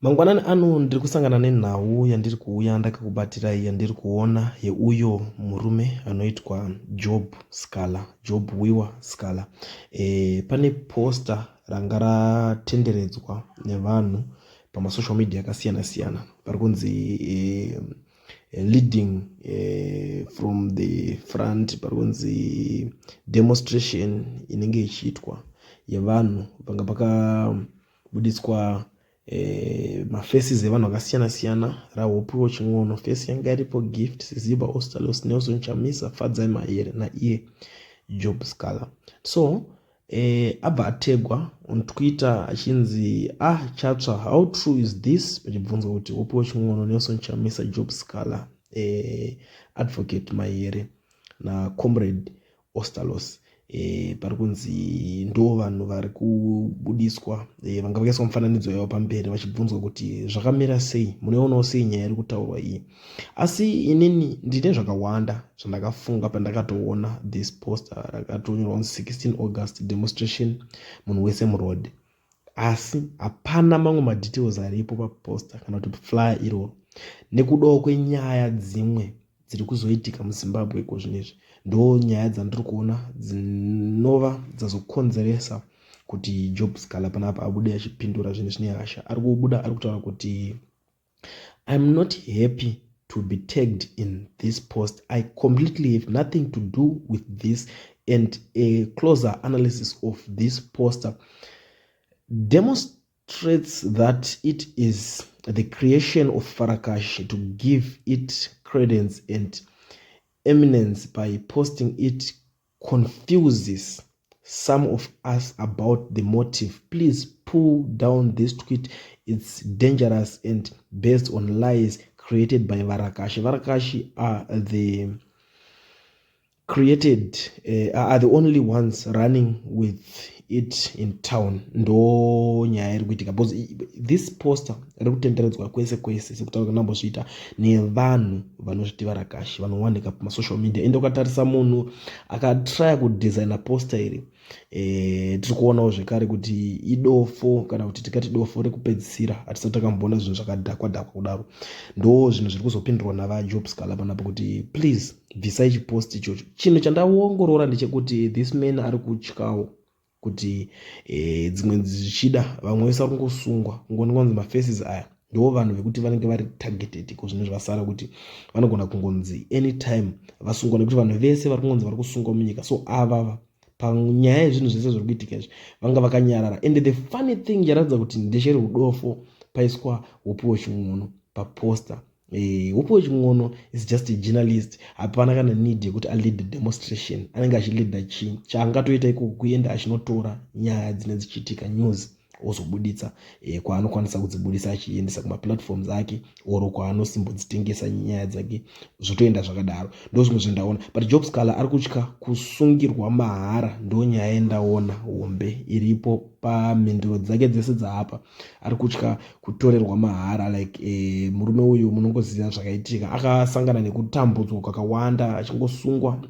Mangwanani ano ndiri kusangana nenhau yandiri kuuya ndakakubatirai yandiri kuona yeuyo murume anoitwa Job Sikhala, Job Wiwa Sikhala. Pane poster ranga ratenderedzwa nevanhu pamasocial media akasiyana siyana pari kunzi leading from the front, pari kunzi demonstration inenge ichiitwa yevanhu panga pakabudiswa mafaces evanhu vakasiyana siyana, raHopewell Chin'ono face yanga iripo, Gift Siziba, Ostallos, Nelson Chamisa, Fadzai Mahere naiye Job Sikhala. So abva ategwa on Twitter achinzi, "Ah, chatsva, how true is this?" Pachibvunzwa kuti Hopewell Chin'ono, Nelson Chamisa, Job Sikhala, Advocate Mahere naComrade Ostallos, pari kunzi ndo vanhu vari kubudiswa, vanga vakaiswa mufananidzo yavo pamberi vachibvunzwa kuti zvakamira sei, munoionawo sei nyaya iri kutaurwa iyi. Asi inini ndine zvakawanda zvandakafunga pandakatoona this poster rakatonyorwa kunzi 16 August demonstration, munhu wese muroad, asi hapana mamwe madetails aripo paposter kana kuti flyer iroro nekudawo kwenyaya dzimwe dziri kuzoitika muZimbabwe iko zvinezvi. Ndo nyaya dzandiri kuona dzinova dzazokonzeresa kuti Job Sikhala panapa abude achipindura zvinhu zvine hasha. Ari kubuda ari kutaura kuti, "I'm not happy to be tagged in this post. I completely have nothing to do with this, and a closer analysis of this poster demonstrates that it is the creation of Varakashi to give it credence and eminence. By posting it confuses some of us about the motive. Please pull down this tweet. It's dangerous and based on lies created by Varakashi. Varakashi are the created are the only ones running with it in town." Ndo nyaya iri kuitika because this poster riri kutenderedzwa kwese kwese, sekutaura kanambozviita, nevanhu vanozviti varakashi vanowanika pamasocial media. Ende ukatarisa munhu akatraya kudesigna poster iri, tiri kuonawo zvekare kuti idofo, kana kuti tikati dofo rekupedzisira. Hatisati takamboona zvinhu zvakadhakwa dhakwa kudaro. Ndo zvinhu zviri kuzopindurwa navaJob Sikhala panapo kuti please bvisai chipost ichocho. Chinhu chandaongorora ndechekuti this man ari kutyawo kuti dzimwe zvichida vamwe vese vari kungosungwa, kungonzi mafaces aya ndo vanhu vekuti vanenge vari targeted ko zvinhu zvasara kuti vanogona kungonzi anytime vasungwa, nekuti vanhu vese vari kungonzi vari kusungwa munyika. So avava panyaya yezvinhu zvese zviri kuitika izvi vanga vakanyarara. And the funny thing yaratidza kuti ndechere udofo, paiswa Hopewell Chin'ono paposter. Hopewell Chin'ono is just a journalist. Hapana kana need yekuti alead demonstration. Anenge achileada chii? Chaangatoita ikoko kuenda achinotora nyaya dzinenge dzichiitika, news, ozobuditsa kwaanokwanisa kudzibudisa, achiendesa kumaplatforms ake oro kwaanosimbodzitengesa nyaya dzake, zvotoenda zvakadaro. Ndo zvimwe zvendaona. But Job Sikhala ari kutya kusungirwa mahara. Ndo nyaya yendaona hombe iripo pamhinduro dzake dzese dzaapa. Ari kutya kutorerwa mahara. Like murume uyu munongoziva zvakaitika, akasangana nekutambudzwa kwakawanda achingosungwa,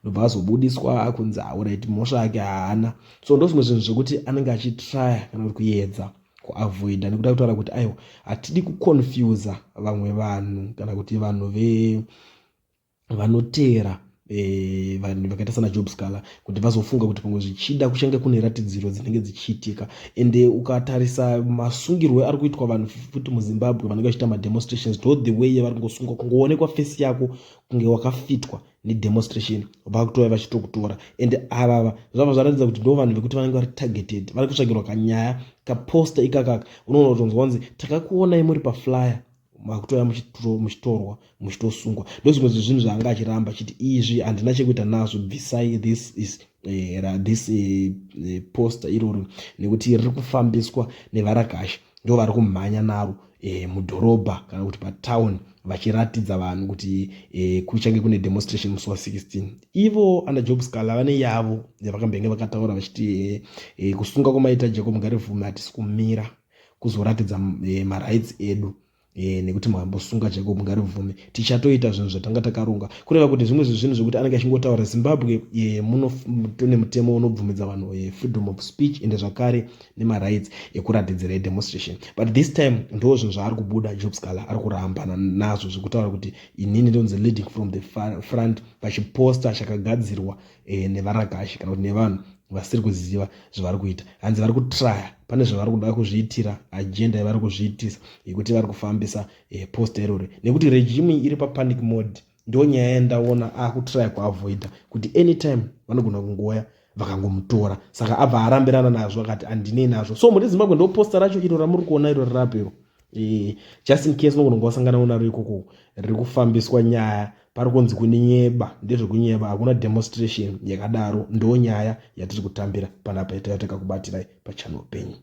ndobva azobudiswa akunzi alright, mhosva yake haana. So ndo zvimwe zvinhu zvekuti anenge achitraya kana kuti kuedza kuavoida, nekuda kutaura kuti aiwa, hatidi kuconfusa vamwe vanhu kana kuti vanhu vanoteera vanhu vakaita sana Job Sikhala kuti vazofunga kuti pamwe zvichida kuchange kune ratidziro dzinenge dzichiitika. Ende ukatarisa masungirwo ari kuitwa vanhu futi muZimbabwe vanenge vachiita mademonstrations, ndo the way yavari kungosungwa, kungoonekwa face yako kunge wakafitwa nedemonstration, vakutouya vachitokutora. Ende avava zvabva zvaratidza kuti ndo vanhu vekuti vanenge vari targeted, vari kutsvagirwa kanyaya kaposter ikakaka. Unoona kutonzwa kunzi takakuonai muri paflyer, makutouya muchitorwa, muchitosungwa. Ndo zvimwe zvezvinhu zvaanga achiramba achiti izvi handina chekuita nazvo, bvisai this is this poster iroro, nekuti riri kufambiswa nevarakashi, ndo vari kumhanya naro mudhorobha kana kuti patown, vachiratidza vanhu kuti kuchange kune demonstration musi wa16. Ivo ana Job Sikhala vane yavo yavakambenge vakataura vachiti kusunga kwamaita Jacob Ngarivhume, hatisi kumira kuzoratidza marights edu. Nekuti makambosunga Jacob Ngarivhume, tichatoita zvinhu zvatanga takaronga. Kureva kuti zvimwe zvezvinhu zvekuti anenge achingotaura, Zimbabwe muno tone mutemo unobvumidza vanhu freedom of speech, ende zvakare nemarights ekuratidzira, edemonstration. But this time ndo zvinhu zvaari kubuda. Job Sikhala ari kurambana nazvo zvekutaura kuti inini ndonzi leading from the front pachiposter chakagadzirwa nevarakashi kana kuti nevanhu vasiri kuziva zvavari kuita. Hanzi vari kutraya, pane zvavari kuda kuzviitira, agenda yavari kuzviitisa yekuti vari kufambisa poster irori nekuti regime iri papanic mode. Ndo nyaya yandaona akutraya kuavoida kuti anytime vanogona kungoya vakangomutora, saka abva arambirana nazvo, akati handinei nazvo. So muri Zimbabwe, ndo poster racho iro ramuri kuona iro rirapo iro. Just in case unogona kunga wasangana naro ikoko riri kufambiswa nyaya, pari kunzi kune nyeba, ndezvekunyeba, hakuna demonstration yakadaro. Ndo nyaya yatiri kutambira panapa yatakakubatsirai pachannel penyu.